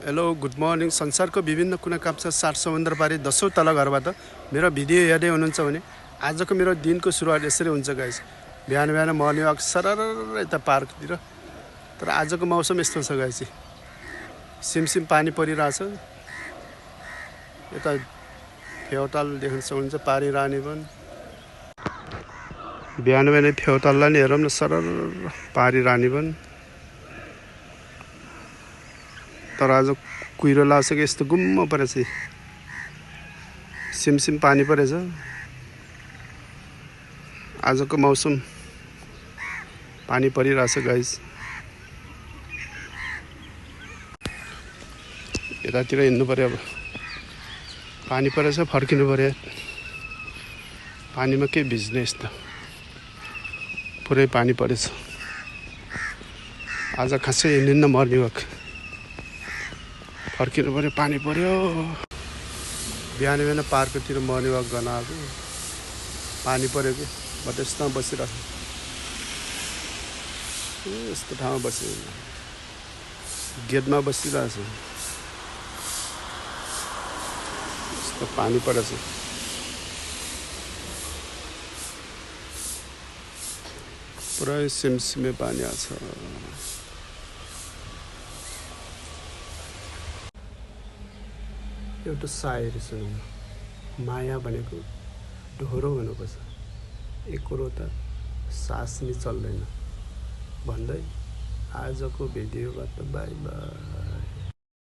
Hello good morning. संसारको विभिन्न कुना काप्चा 7 समुद्र पारी 10औं तल घरबाट मेरो भिडियो हेर्दै हुनुहुन्छ भने आजको मेरो दिनको सुरुवात यसरी हुन्छ गाइस। बिहान बिहान मर्निङ वाक सरर यता पार्कतिर। तर आजको मौसम यस्तो छ गाइस, सिमसिम पानी परिरहेछ। यता फेउताल देख्न सक्नुहुन्छ, पारी रानी पनि बिहान बिहान फेउताललाई नि हेरौँ न, सरर पारी रानी पनि। तर आज कुहिरो लाग्छ कि यस्तो गुम्म परेछ, सिमसिम पानी परेछ। आजको मौसम पानी परिरहेछ गाइस। यतातिर हिँड्नु पर्यो, अब पानी परेछ फर्किनु पर्यो। पानीमा के भिज्ने, यस्तो पुरै पानी परेछ। आज खासै हिँड्दिनँ मर्निङ वाक, फर्किनु पर्यो, पानी पर्यो। बिहान बिहान पार्कतिर मर्निङ वाक गर्न आएको, पानी पर्यो कि म त्यस्तोमा बसिरहेको छु। यस्तो ठाउँमा बसेँ, गेटमा बसिरहेको छु। यस्तो पानी परेछ, पुरै सिमसिमे पानी आछ। एउटा सायरी सुनौँ, माया भनेको ढोरो हुनुपर्छ, एकरो त सास नि चल्दैन भन्दै आजको भिडियोबाट बाई बाई।